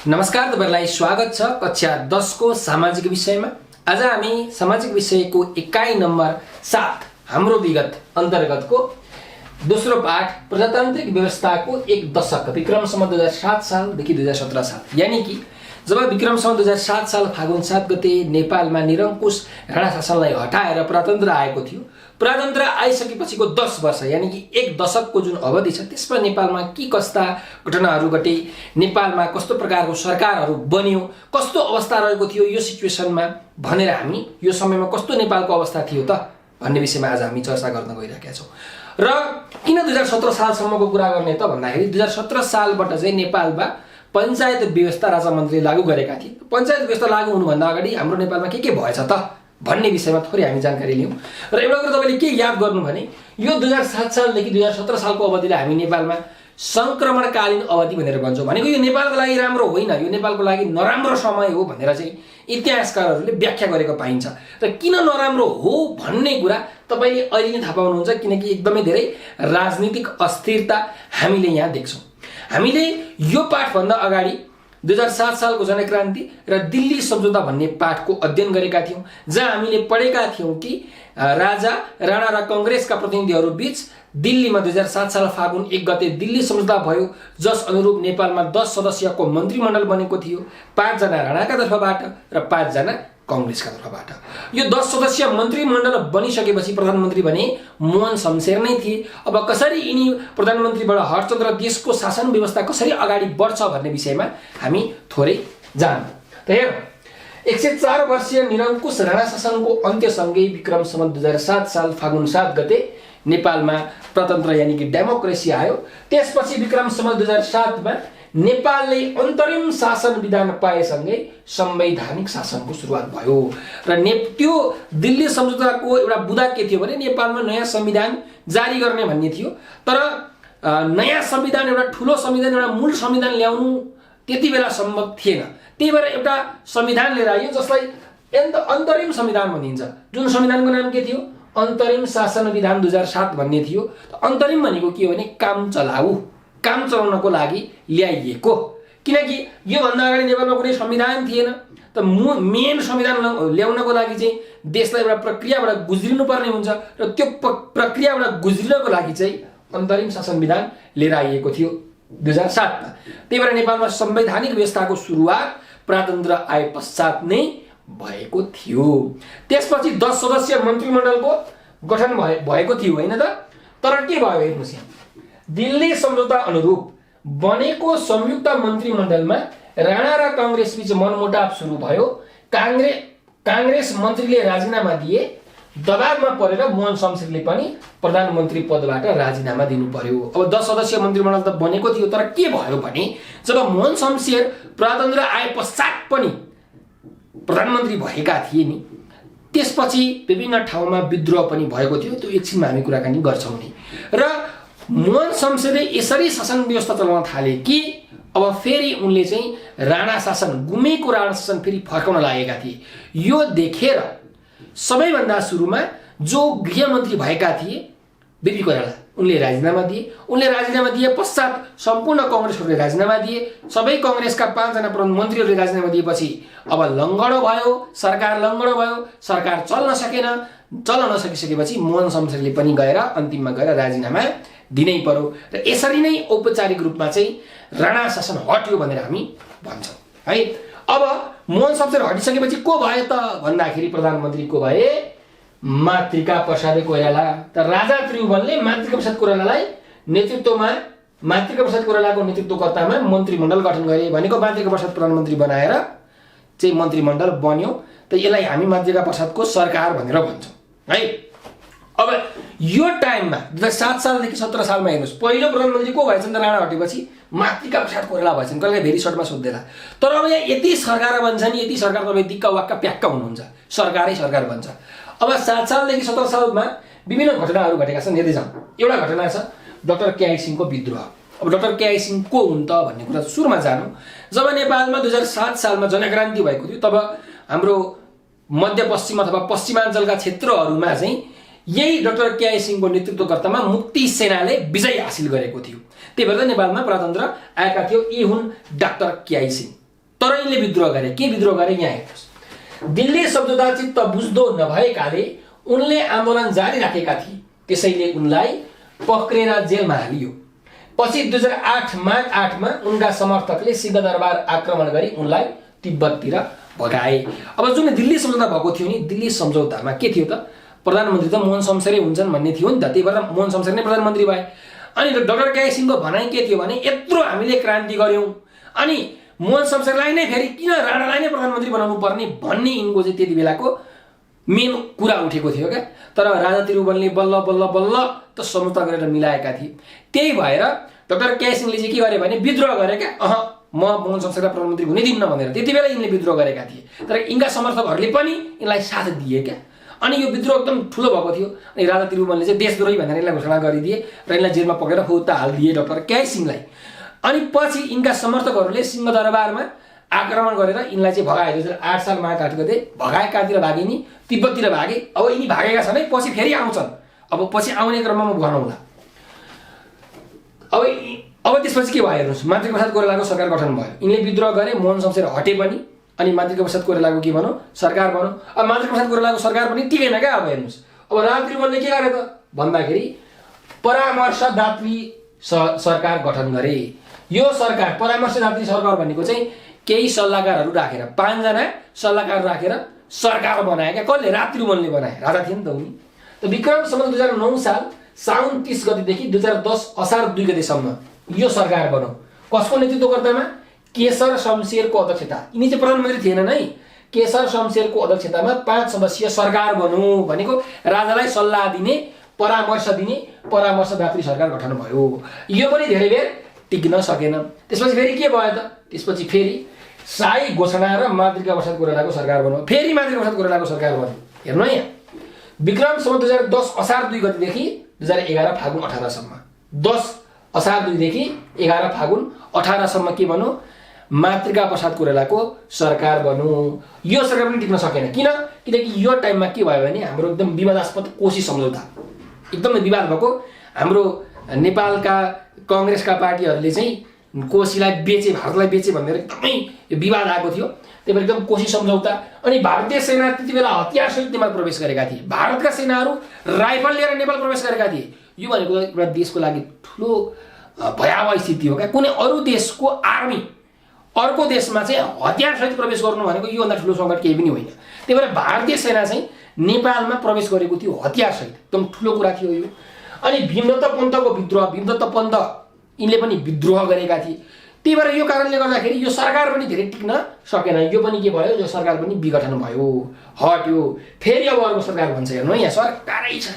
नमस्कार, तपाईहरुलाई स्वागत छ कक्षा 10 को सामाजिक विषयमा। आज हामी सामाजिक विषयको इकाइ नम्बर 7 हाम्रो विगत अन्तर्गतको दोस्रो पाठ प्रजातान्त्रिक व्यवस्थाको एक दशक विक्रमसम्म 2007 सालदेखि 2017 साल, यानी कि जब विक्रमसम्म 2007 साल फागुन 7 गते नेपालमा निरङ्कुश राणा शासनलाई हटाएर प्रजातन्त्र आएको थियो। प्रजातन्त्र आइसकेपछिको 10 वर्ष यानी कि एक दशकको जुन अवधि छ त्यसमा नेपालमा के कस्ता घटनाहरू घटे, नेपालमा कस्तो प्रकारको सरकारहरू बन्यो, कस्तो अवस्था रहेको थियो यो सिचुएसनमा भनेर हामी यो समयमा कस्तो नेपालको अवस्था थियो त भन्ने विषयमा आज हामी चर्चा गर्न गइरहेका छौँ। र किन 2017 सालसम्मको कुरा गर्ने त भन्दाखेरि 2017 सालबाट चाहिँ नेपालमा पञ्चायत व्यवस्था राजा मन्त्रीले लागू गरेका थिए। पञ्चायत व्यवस्था लागू हुनुभन्दा अगाडि हाम्रो नेपालमा के भएछ त भन्ने विषयमा थोरै हामी जानकारी लियौँ। र एउटा कुरा तपाईले के याद गर्नु भने यो 2007 सालदेखि 2017 सालको अवधिलाई हामी नेपालमा संक्रमणकालीन अवधि भनेर भन्छौँ। भनेको यो नेपालको लागि राम्रो होइन, यो नेपालको लागि नराम्रो समय हो भनेर चाहिँ इतिहासकारहरूले व्याख्या गरेको पाइन्छ। र किन नराम्रो हो भन्ने कुरा तपाईले अहिले नै थाहा पाउनुहुन्छ, किनकि एकदमै धेरै राजनीतिक अस्थिरता हामीले यहाँ देख्छौँ। हामीले यो पाठभन्दा अगाडि 2007 सालको जनक्रान्ति र दिल्ली सम्झौता भन्ने पाठको अध्ययन गरेका थियौँ, जहाँ हामीले पढेका थियौँ कि राजा राणा र कांग्रेसका प्रतिनिधिहरू बीच दिल्लीमा 2007 साल फागुन 1 गते दिल्ली सम्झौता भयो, जस अनुरूप नेपालमा 10 सदस्यको मन्त्रीमण्डल बनेको थियो, 5 जना राणाका तर्फबाट र 5 जना कांग्रेसका तर्फबाट। यो 10 सदस्यीय मन्त्रीमण्डल बनिसकेपछि प्रधानमन्त्री भने मोहन शमशेर नै थिए। अब कसरी यिनी प्रधानमन्त्रीबाट हट्छन् र देशको शासन व्यवस्था कसरी अगाडि बढ्छ भन्ने विषयमा हामी थोरै जानौँ। त हेरौँ, 104 वर्षीय निरङ्कुश राणा शासनको अन्त्यसँगै विक्रमसम्म 2007 साल फागुन 7 गते नेपालमा प्रजातन्त्र यानी कि डेमोक्रेसी आयो। त्यसपछि विक्रमसम्म 2007 मा नेपालले अन्तरिम शासन विधान पाएसँगै संवैधानिक शासनको सुरुवात भयो। र त्यो दिल्ली सम्झौताको एउटा बुदा के थियो भने नेपालमा नयाँ संविधान जारी गर्ने भन्ने थियो। तर नयाँ संविधान, एउटा ठुलो संविधान, एउटा मूल संविधान ल्याउनु त्यति बेला सम्भव थिएन। त्यही भएर एउटा संविधान लिएर आयो जसलाई अन्तरिम संविधान भनिन्छ। जुन संविधानको नाम के थियो? अन्तरिम शासन विधान 2007 भन्ने थियो। अन्तरिम भनेको के हो भने काम चलाउनको लागि ल्याइएको। किनकि यो भन्दा अगाडि नेपालमा कुनै संविधान थिएन, त मेन संविधान ल्याउनको लागि चाहिँ देशलाई एउटा प्रक्रियाबाट गुज्रिनु पर्ने हुन्छ र त्यो प्रक्रियाबाट गुज्रिनको लागि चाहिँ अन्तरिम शासन विधान लिएर आइएको थियो 2007 मा। त्यही भएर नेपालमा संवैधानिक व्यवस्थाको सुरुवात प्रजातन्त्र आए पश्चात नै भएको थियो। त्यसपछि 10 सदस्यीय मन्त्रीमण्डलको गठन भएको थियो, होइन त? तर के भयो हेर्नुस्, यहाँ दिल्ली सम्झौता अनुरूप बनेको संयुक्त मन्त्रीमण्डलमा राणा र कांग्रेस बीच मनमुटाव सुरु भयो। कांग्रेस मन्त्रीले राजीनामा दिए। दबावमा परेर मोहन शमशेरले पनि प्रधानमन्त्री पदबाट राजीनामा दिनु पर्यो। अब 10 सदस्यीय मन्त्रीमण्डल त बनेको थियो, तर के भयो भने जब मोहन शमशेर प्रजातन्त्र आए पश्चात पनि प्रधानमन्त्री भएका थिए नि, त्यसपछि विभिन्न ठाउँमा विद्रोह पनि भएको थियो। त्यो एकछिनमा हामी कुराकानी गर्छौँ नि। र मोहन शमशेरले यसरी शासन व्यवस्था चलाउन थाले कि अब फेरि उनले चाहिँ राणा शासन, गुमेको राणा शासन फेरि फर्काउन लागेका थिए। यो देखेर सबैभन्दा सुरुमा जो गृहमन्त्री भएका थिए बीपी कोइराला, उनले राजीनामा दिए। उनले राजीनामा दिए पश्चात सम्पूर्ण कांग्रेसहरूले राजीनामा दिए। सबै कांग्रेसका 5 जना मन्त्रीहरूले राजीनामा दिएपछि अब लङ्गडो भयो, सरकार लङ्गडो भयो, सरकार चल्न नसकिसकेपछि मोहन शमशेरले पनि गएर अन्तिममा गएर राजीनामा दिनै पर्यो। र यसरी नै औपचारिक रूपमा चाहिँ राणा शासन हट्यो भनेर हामी भन्छौँ है। अब मोहन शमशेर हटिसकेपछि को भए त भन्दाखेरि प्रधानमन्त्री को भए? मातृका प्रसाद कोइराला। त राजा त्रिभुवनले मातृका प्रसाद कोइरालालाई मातृका प्रसाद कोइरालाको नेतृत्वकर्तामा मन्त्रीमण्डल गठन गरे। भनेको मातृका प्रसाद प्रधानमन्त्री बनाएर चाहिँ मन्त्रीमण्डल बन्यो। त यसलाई हामी मातृका प्रसादको सरकार भनेर भन्छौँ है। अब यो टाइममा 2007 सालदेखि 17 सालमा हेर्नुहोस्, पहिलो प्रधानमन्त्री को भएछन् त? राणा हटेपछि मातृका प्रसाद कोइराला भएछन्। कहिले भेरी सर्टमा सोध्दैला। तर अब यहाँ यति सरकार बन्छ नि, यति सरकार तपाईँ दिक्क वाक्क प्याक्क हुनुहुन्छ, सरकारै सरकार बन्छ। अब 7 सालदेखि 17 सालमा विभिन्न घटनाहरू घटेका छन्। हेर्दै जाउँ। एउटा घटना छ डाक्टर केआई सिंहको विद्रोह। अब डाक्टर केआई सिंह को हुन् त भन्ने कुरा सुरुमा जानौँ। जब नेपालमा 2007 सालमा जनक्रान्ति भएको थियो, तब हाम्रो मध्यपश्चिम अथवा पश्चिमाञ्चलका क्षेत्रहरूमा चाहिँ यही डाक्टर केआई सिंहको नेतृत्वकर्तामा मुक्ति सेनाले विजय हासिल गरेको थियो। त्यही भएर नेपालमा प्रजातन्त्र आएका थियो। यी हुन् डाक्टर केआई सिंह। तर यिनले विद्रोह गरे। के विद्रोह गरे यहाँ हेर्नुहोस्। दिल्ली सम्झौता चित्त बुझ्दो नभएकाले उनले आन्दोलन जारी राखेका थिए, त्यसैले उनलाई पक्रेर जेलमा हालियो। पछि 2008 माघ 8 मा उनका समर्थकले सिंहदरबार आक्रमण गरी उनलाई तिब्बततिर भगाए। अब जुन दिल्ली सम्झौता भएको थियो नि, दिल्ली सम्झौतामा के थियो त, प्रधानमन्त्री त मोहन शमशेरै हुन्छन् भन्ने थियो नि त, त्यही भएर मोहन शमशेर नै प्रधानमन्त्री भए। अनि डाक्टर केआई सिंहको भनाइ के थियो भने यत्रो हामीले क्रान्ति गर्यौं अनि मोहन शमशेरलाई नै फेरि किन राणालाई नै प्रधानमन्त्री बनाउनु पर्ने भन्ने यिनको चाहिँ त्यति बेलाको मेन कुरा उठेको थियो क्या। तर राजा तिरुवनले बल्ल बल्ल बल्ल त सम्झौता गरेर मिलाएका थिए। त्यही भएर डाक्टर केआई सिंहले चाहिँ के गरे भने विद्रोह गरे क्या, म मोहन शमशेरलाई प्रधानमन्त्री हुनै दिन्न भनेर त्यति बेला यिनले विद्रोह गरेका थिए। तर यिनका समर्थकहरूले पनि यिनलाई साथ दिए क्या। अनि यो विद्रोह एकदम ठुलो भएको थियो। अनि राजा तिरुवनले चाहिँ देशद्रोही भनेर यिनलाई घोषणा गरिदिए र यिनलाई जेलमा पकेर फौता हालिदिए डाक्टर केआई सिंहलाई। अनि पछि यिनका समर्थकहरूले सिंहदरबारमा आक्रमण गरेर यिनलाई चाहिँ भगाए। 2008 साल माघ 8 गते भगाए। कहाँतिर भागे नि? तिब्बततिर भागे। अब यिनी भागेका छन् है, पछि फेरि आउँछन्। अब पछि आउने क्रममा म भनौँला। अब त्यसपछि के भयो हेर्नुहोस्, मातृका प्रसाद कोइरालाको सरकार गठन भयो। यिनले विद्रोह गरे, मोहन शमशेर हटे पनि, अनि मातृका प्रसाद कोइरालाको के भनौँ सरकार भनौँ। अब मातृका प्रसाद कोइरालाको सरकार पनि टिकेन क्या। अब हेर्नुहोस्, अब राजा त्रिभुवनले के गरे त भन्दाखेरि परामर्शदात्री सरकार गठन गरे। यो सरकार परामर्शदात्री सरकार भनेको चाहिँ केही सल्लाहकारहरू राखेर 5 जना सल्लाहकार राखेर सरकार बनाए क्या। कसले? राजा त्रिभुवनले बनाए, राजा थिए नि त उनी। त विक्रम सम्वत 2009 साल साउन 30 गतेदेखि 2010 असार 2 गतेसम्म यो सरकार बन्यो। कसको नेतृत्वकर्तामा? केशर शमशेरको अध्यक्षता। यिनी चाहिँ प्रधानमन्त्री थिएनन् है। केशर शमशेरको अध्यक्षतामा 5 सदस्यीय सरकार बन्यो भनेको राजालाई सल्लाह दिने, परामर्श दिने परामर्शदात्री सरकार गठन भयो। यो पनि धेरै बेर टिक्न सकेन। त्यसपछि फेरि के भयो त? त्यसपछि फेरि शाही घोषणा र मातृका प्रसाद कोइरालाको सरकार बन्यो। फेरि मातृका प्रसाद कोइरालाको सरकार बन्यो। हेर्नु है यहाँ, विक्रम सम्वत 2010 असार 2 गतेदेखि 2011 फागुन 18 सम्म, 10 असार 2 देखि 11 फागुन 18 सम्म के बन्यो? मातृका प्रसाद कोइरालाको सरकार बन्यो। यो सरकार पनि टिक्न सकेन। किन? किनकि यो टाइममा के भयो भने हाम्रो एकदम विवादास्पद कोशी सम्झौता, एकदमै विवाद भएको। हाम्रो नेपालका कांग्रेसका पार्टीहरूले चाहिँ कोशीलाई बेचे, भारतलाई बेचे भनेर एकदमै विवाद आएको थियो। त्यही भएर एकदम कोशी सम्झौता। अनि भारतीय सेना त्यति बेला हतियार सहित नेपाल प्रवेश गरेका थिए। भारतका सेनाहरू राइफल लिएर नेपाल प्रवेश गरेका थिए। यो भनेको एउटा देशको लागि ठुलो भयावह स्थिति हो क्या। कुनै अरू देशको आर्मी अर्को देशमा चाहिँ हतियार सहित प्रवेश गर्नु भनेको योभन्दा ठुलो सङ्कट केही पनि होइन। त्यही भएर भारतीय सेना चाहिँ नेपालमा प्रवेश गरेको थियो हतियार सहित, एकदम ठुलो कुरा थियो यो। अनि भीमदत्त पन्तको विद्रोह, भीमदत्त पन्त यिनले पनि विद्रोह गरेका थिए। त्यही भएर यो कारणले गर्दाखेरि यो सरकार पनि धेरै टिक्न सकेन। यो पनि के भयो, यो सरकार पनि विघटन भयो, हट्यो। फेरि अब अर्को सरकार भन्छ। हेर्नु है यहाँ, सरकारै छ,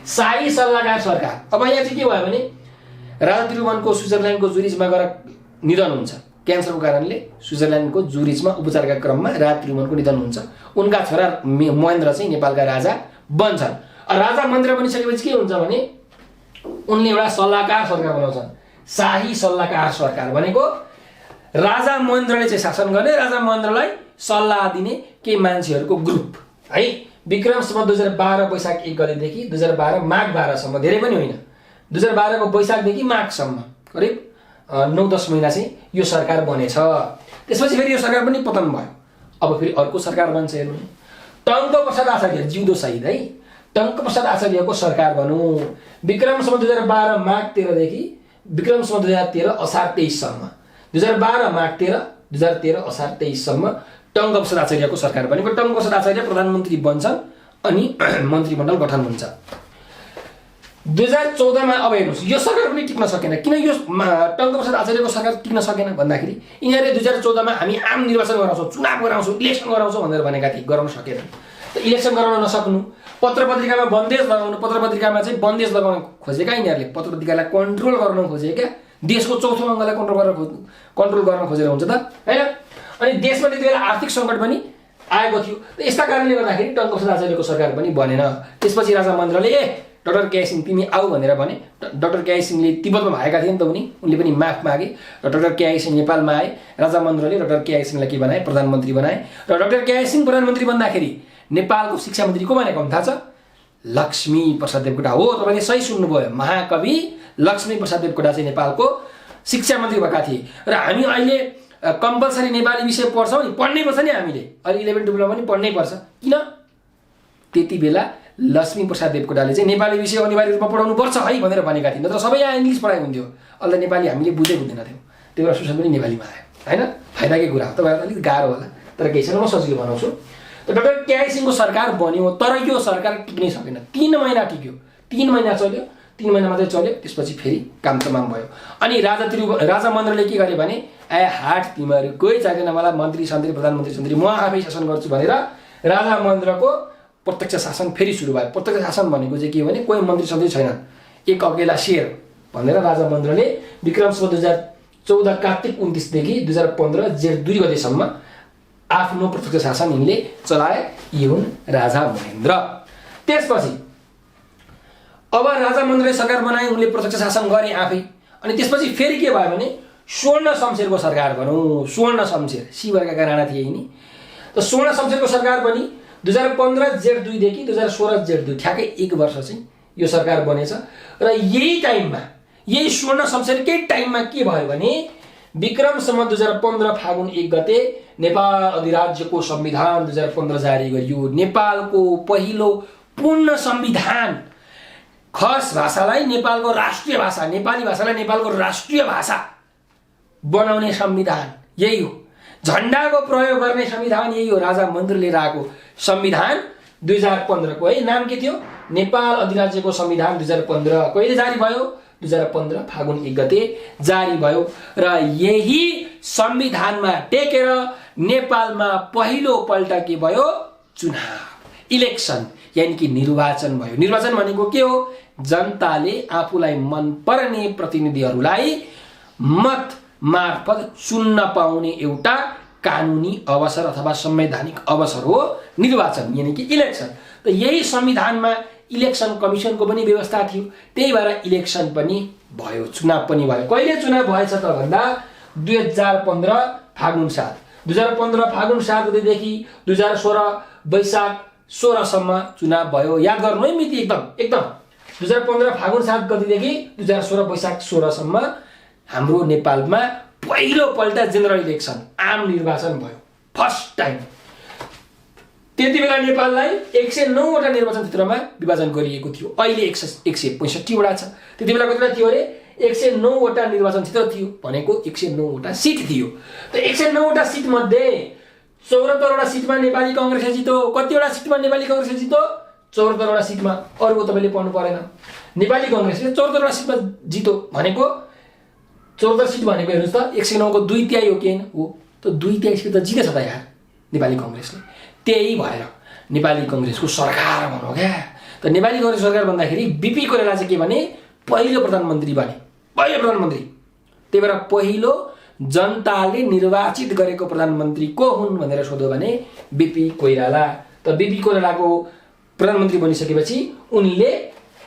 शाही सल्लाहकार सरकार। अब यहाँ चाहिँ के भयो भने राजा त्रिभुवनको स्विजरल्यान्डको जुरिचमा गएर निधन हुन्छ। क्यान्सरको कारणले स्विजरल्यान्डको जुरिचमा उपचारका क्रममा राजा त्रिभुवनको निधन हुन्छ। उनका छोरा महेन्द्र चाहिँ नेपालका राजा बन्छन्। राजा महेन्द्र बनिसकेपछि के हुन्छ भने उनले एउटा सल्लाहकार सरकार बनाउँछन्। शाही सल्लाहकार सरकार भनेको राजा महेन्द्रले चाहिँ शासन गर्ने, राजा महेन्द्रलाई सल्लाह दिने केही मान्छेहरूको ग्रुप है। विक्रम सम्वत 2012 वैशाख 1 गतेदेखि 2012 माघ 12 सम्म, धेरै पनि होइन, 2012 को वैशाखदेखि माघसम्म करिब 9-10 महिना चाहिँ यो सरकार बनेछ। त्यसपछि फेरि यो सरकार पनि पतन भयो। अब फेरि अर्को सरकार बन्छ। हेर्नु, टङ्क प्रसाद आचार्य जिउँदो शहीद है, टङ्क प्रसाद आचार्यको सरकार बन्यो। विक्रम सम्वत 2012 माघ 13 देखि विक्रम सम्वत 2013 असार 23 सम्म, 2012 माघ 13 2013 असार 23 सम्म टङ्क प्रसाद आचार्यको सरकार बनेको। टङ्क प्रसाद आचार्य प्रधानमन्त्री बन्छन् अनि मन्त्रीमण्डल गठन हुन्छ। 2014 मा अब हेर्नुहोस्, यो सरकार पनि टिक्न सकेन। किन यो टङ्क प्रसाद आचार्यको सरकार टिक्न सकेन भन्दाखेरि यिनीहरूले 2014 मा हामी आम निर्वाचन गराउँछौँ, चुनाव गराउँछौँ, इलेक्सन गराउँछौँ भनेर भनेका थिए, गराउन सकेन। त इलेक्सन गराउन नसक्नु, पत्र पत्रिकामा बन्देज लगाउनु, पत्र पत्रिकामा चाहिँ बन्देज लगाउन खोजेका यिनीहरूले, पत्र पत्रिकालाई कन्ट्रोल गर्न खोजे क्या। देशको चौथो अङ्गलाई कन्ट्रोल गर्न खोजेर हुन्छ त हैन। अनि देशमा त्यति बेला आर्थिक सङ्कट पनि आएको थियो। यस्ता कारणले गर्दाखेरि टङ्क प्रसाद आचार्यको सरकार पनि बनेन। त्यसपछि राजा महेन्द्रले डाक्टर केआई सिंह तिमी आऊ भनेर भने। डाक्टर केआई सिंहले तिब्बतमा भएका थिए नि त उनले पनि माफ मागे र डाक्टर केआई सिंह नेपालमा आए। राजा महेन्द्रले डाक्टर केआई सिंहलाई के बनाए? प्रधानमन्त्री बनाए। र डाक्टर केआई सिंह प्रधानमन्त्री बन्दाखेरि नेपालको शिक्षा मन्त्री को भनेको थाहा छ? लक्ष्मी प्रसाद देवकोटा हो। तपाईँले सही सुन्नुभयो, महाकवि लक्ष्मी प्रसाद देवकोटा चाहिँ नेपालको शिक्षा मन्त्री भएका थिए। र हामी अहिले कम्पलसरी नेपाली विषय पढ्छौँ नि, पढ्नै पर्छ नि हामीले, अहिले 11 12 पनि पढ्नै पर्छ। किन? त्यति बेला लक्ष्मीप्रसाद देवकोटाले चाहिँ नेपाली विषय अनिवार्य रूपमा पढाउनु पर्छ है भनेर भनेका थिए। नत्र सबै यहाँ इङ्ग्लिस पढाइ हुन्थ्यो, अहिले नेपाली हामीले बुझ्दैन थियौँ। त्यो भएर सुसन पनि नेपालीमा आयो होइन, फाइदाकै कुरा हो। तपाईँहरूलाई अलिक गाह्रो होला, तर केही छैन, म सजिलो बनाउँछु। त डाक्टर केआई सिंहको सरकार बन्यो, तर यो सरकार टिक्नै सकेन। 3 महिना टिक्यो, 3 महिना चल्यो, 3 महिना मात्रै चल्यो, त्यसपछि फेरि काम तमाम भयो। अनि राजा महेन्द्रले के गरे भने, हाट तिमीहरू कोही चाहिँदैन मलाई, मन्त्री सन्त्री प्रधानमन्त्री सन्त्री म आफै शासन गर्छु भनेर राजा महेन्द्रको प्रत्यक्ष शासन फेरि सुरु भयो। प्रत्यक्ष शासन भनेको चाहिँ के हो भने कोही मन्त्री सन्त्री छैनन्, एक अकेला शेर भनेर राजा महेन्द्रले विक्रम सम्वत 2014 कार्तिक 29 देखि 2015 जेठ 2 गतेसम्म आफ्नो प्रत्यक्ष शासन यिनले चलाए। यी हुन् राजा महेन्द्र। त्यसपछि अब राजा महेन्द्रले सरकार बनाए, उनले प्रत्यक्ष शासन गरे आफै। अनि त्यसपछि फेरि के भयो भने स्वर्ण शमशेरको सरकार भनौँ, स्वर्ण शमशेर शिववर्गका राणा थिए यिनी। त स्वर्ण शमशेरको सरकार बनी 2015 जेठ 2 देखि 2016 जेठ 2, ठ्याक्कै 1 वर्ष चाहिँ यो सरकार बनेछ। र यही टाइममा, यही स्वर्ण शमशेरकै टाइममा के भयो भने विक्रम सम्वत 2015 फागुन 1 गते नेपाल अधिराज्यको संविधान 2015 जारी गरियो। नेपालको पहिलो पूर्ण संविधान, खस भाषालाई नेपालको राष्ट्रिय भाषा, नेपाली भाषालाई नेपालको राष्ट्रिय भाषा बनाउने संविधान यही हो। झण्डाको प्रयोग गर्ने संविधान यही हो, राजा महेन्द्रले लिएर आएको संविधान 2015 को है। नाम के थियो? नेपाल अधिराज्यको संविधान 2015। कहिले जारी भयो? 2015 फागुन 1 गते जारी भयो। र यही संविधानमा टेकेर नेपालमा पहिलो पल्ट के भयो? चुनाव, इलेक्सन, यानी कि निर्वाचन भयो। निर्वाचन भनेको के हो? जनताले आफूलाई मन पर्ने प्रतिनिधिहरूलाई मत मार्फत चुन्न पाउने एउटा कानुनी अवसर अथवा संवैधानिक अवसर हो निर्वाचन, यानी कि इलेक्सन। त यही संविधानमा इलेक्सन कमिसनको पनि व्यवस्था थियो, त्यही भएर इलेक्सन पनि भयो, चुनाव पनि भयो। कहिले चुनाव भएछ त भन्दा 2015 फागुन 7, 2015 फागुन 7 गतेदेखि 2016 वैशाख 16 सम्म चुनाव भयो। याद गर्नु है मिति, एकदम 2015 फागुन 7 गतेदेखि 2016 वैशाख 16 सम्म हाम्रो नेपालमा पहिलो पल्ट जेनरल इलेक्सन, आम निर्वाचन भयो, फर्स्ट टाइम। त्यति बेला नेपाललाई 109 वटा निर्वाचन क्षेत्रमा विभाजन गरिएको थियो, अहिले 165 वटा छ। त्यति बेला कतिवटा थियो अरे? 109 वटा निर्वाचन क्षेत्र थियो, भनेको 109 वटा सिट थियो। त 109 वटा सिट मध्ये 74 वटा सिटमा नेपाली कांग्रेसले जित्यो। कतिवटा सिटमा नेपाली कांग्रेसले जित्यो? 74 वटा सिटमा। अरूको तपाईँले पढ्नु परेन। नेपाली कांग्रेसले 74 वटा सिटमा जित्यो भनेको 74 सिट भनेको हेर्नुहोस् त, 109 को 2/3 हो कि होइन? हो। त 2/3 सिट त जितेछ त यार नेपाली कांग्रेसले। त्यही भएर नेपाली कांग्रेसको सरकार भनौँ क्या। त नेपाली कांग्रेस सरकार भन्दाखेरि बीपी कोइराला चाहिँ के भने पहिलो प्रधानमन्त्री बने, पहिलो प्रधानमन्त्री। त्यही भएर पहिलो जनताले निर्वाचित गरेको प्रधानमन्त्री को हुन् भनेर सोध्यो भने बीपी कोइराला। त बीपी कोइरालाको प्रधानमन्त्री बनिसकेपछि उनले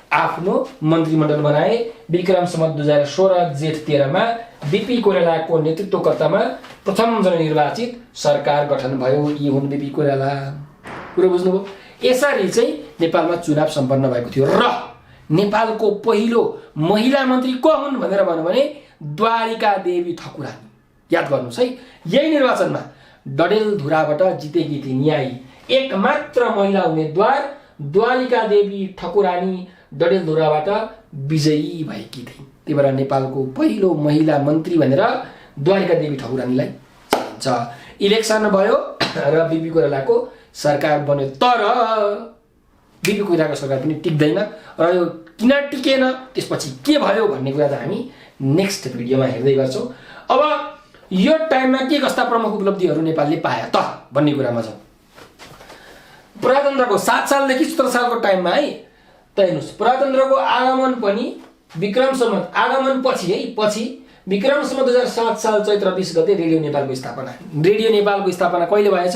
आफ्नो मन्त्रीमण्डल बनाए। विक्रम सम्वत 2016 जेठ 13 मा बीपी कोइरालाको नेतृत्वकर्तामा प्रथम जननिर्वाचित सरकार गठन भयो। यी हुन् बीपी कोइराला। कुरो बुझ्नुभयो? यसरी चाहिँ नेपालमा चुनाव सम्पन्न भएको थियो। र नेपालको पहिलो महिला मन्त्री को हुन् भनेर भन्यो भने द्वारिका देवी ठकुरानी। याद गर्नुहोस् है, यही निर्वाचनमा डडेलधुराबाट जितेकी थिइन् न्यायी, एकमात्र महिला उम्मेदवार द्वारिका देवी ठकुरानी डडेलधुराबाट विजयी भएकी थिइन्। त्यही भएर नेपालको पहिलो महिला मन्त्री भनेर द्वारिका देवी ठकुरानीलाई चिनिन्छ। इलेक्सन भयो र बीपी कोइरालाको सरकार बन्यो। तर बीपी कोइरालाको सरकार पनि टिक्दैन। र यो किन टिकेन, त्यसपछि के भयो भन्ने कुरा त हामी नेक्स्ट भिडियोमा हेर्दै गर्छौँ। अब यो टाइममा के कस्ता प्रमुख उपलब्धिहरू नेपालले पाए त भन्ने कुरामा छ। प्रजातन्त्रको 7 सालदेखि 17 सालको टाइममा है, त हेर्नुहोस् प्रजातन्त्रको आगमन पनि विक्रम सम्वत आगमन पछि है, पछि विक्रम सम्वत 2007 साल चैत्र 20 गते रेडियो नेपालको स्थापना। रेडियो नेपालको स्थापना कहिले भएछ?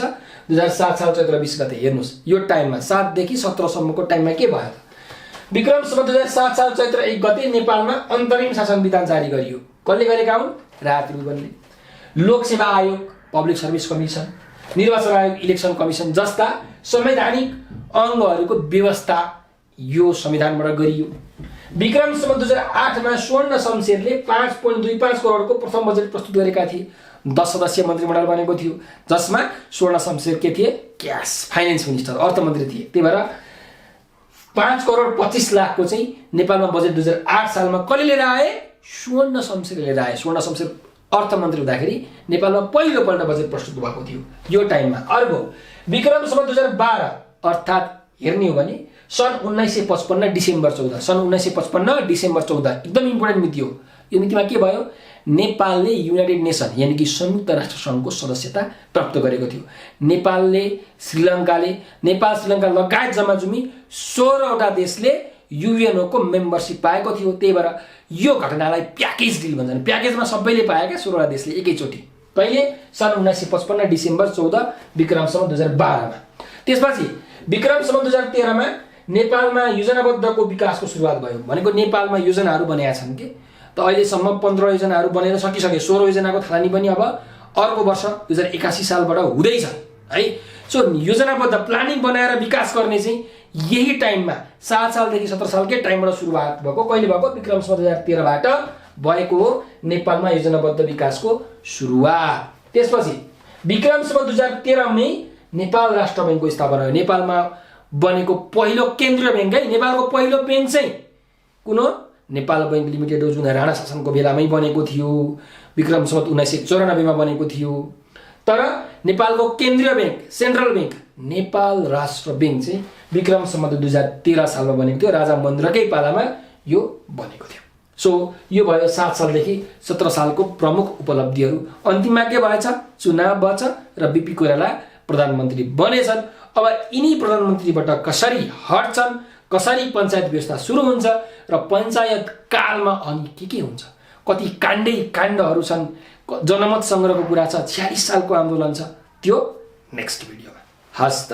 2007 साल चैत्र 20 गते। हेर्नुहोस् यो टाइममा 7 देखि 17 सम्मको टाइममा के भयो त? विक्रम सम्वत 2007 साल चैत्र 1 गते नेपालमा अन्तरिम शासन विधान जारी गरियो। कसले गरेका हुन्? राजा त्रिभुवनले। लोकसेवा आयोग, पब्लिक सर्भिस कमिसन, निर्वाचन आयोग, इलेक्सन कमिसन जस्ता संवैधानिक अङ्गहरूको व्यवस्था यो संविधानबाट गरियो। विक्रम सम्वत 2008 मा स्वर्ण शमशेरले 5.25 करोडको प्रथम बजेट प्रस्तुत गरेका थिए। 10 सदस्यीय मन्त्रीमण्डल बनेको थियो, जसमा स्वर्ण शमशेर के थिए? क्यास फाइनेन्स मिनिस्टर, अर्थमन्त्री थिए। त्यही भएर 5,25,00,000 को चाहिँ नेपालमा बजेट 2008 सालमा कसले लिएर आए? स्वर्ण शमशेरले लिएर आए। स्वर्ण शमशेर अर्थमन्त्री हुँदाखेरि नेपालमा पहिलोपल्ट बजेट प्रस्तुत भएको थियो यो टाइममा। अर्को विक्रम सम्वत 2012 अर्थात् हेर्ने हो भने सन् 1955 डिसेम्बर 14, सन् 1955 डिसेम्बर 14 एकदम इम्पोर्टेन्ट मिति हो। यो मितिमा के भयो? नेपालले युनाइटेड नेसन यानि कि संयुक्त राष्ट्र सङ्घको सदस्यता प्राप्त गरेको थियो। नेपाल श्रीलङ्का लगायत जम्माजम्मी 16वटा देशले युएनओको मेम्बरसिप पाएको थियो। त्यही भएर यो घटनालाई प्याकेज डिल भन्छन्। प्याकेजमा सबैले पाए क्या 16वटा देशले एकैचोटि। कहिले? सन् 1955 डिसेम्बर 14 विक्रम सम्वत 2012 मा। त्यसपछि विक्रम सम्वत 2013 मा नेपालमा योजनाबद्धको विकासको सुरुवात भयो। भनेको नेपालमा योजनाहरू बनेका छन् कि त अहिलेसम्म 15 योजनाहरू बनेर सकिसके। 16 योजनाको थालनी पनि अब अर्को वर्ष 2081 सालबाट हुँदैछ है। सो योजनाबद्ध प्लानिङ बनाएर विकास गर्ने चाहिँ यही टाइममा 7 सालदेखि 17 सालकै टाइमबाट सुरुवात भएको। कहिले भएको? विक्रम सम्वत 2013 बाट भएको हो नेपालमा योजनाबद्ध विकासको सुरुवात। त्यसपछि विक्रम सम्वत 2013 मै नेपाल राष्ट्र बैंकको स्थापना भयो। नेपालमा बनेको पहिलो केन्द्रीय बैंक है। नेपालको पहिलो बैंक चाहिँ कुन हो? नेपाल बैंक लिमिटेड हो, जुन राणा शासनको बेलामै बनेको थियो। विक्रम सम्वत 1994 मा बनेको थियो। तर नेपालको केन्द्रीय बैंक, सेन्ट्रल बैंक, नेपाल राष्ट्र बैंक चाहिँ विक्रम सम्वत 2013 सालमा बनेको थियो। राजा महेन्द्रकै पालामा यो बनेको थियो। सो यो भयो 7 सालदेखि 17 सालको प्रमुख उपलब्धिहरू। अन्तिममा के भएछ? चुनाव भएछ र बीपी कोइराला प्रधानमन्त्री बनेछन्। अब यिनी प्रधानमन्त्रीबाट कसरी हट्छन्, कसरी पञ्चायत व्यवस्था सुरु हुन्छ र पञ्चायत कालमा अनि के हुन्छ, कति काण्डहरू छन्, जनमत सङ्ग्रहको कुरा छ, 46 सालको आन्दोलन छ, त्यो नेक्स्ट भिडियोमा। हस् त।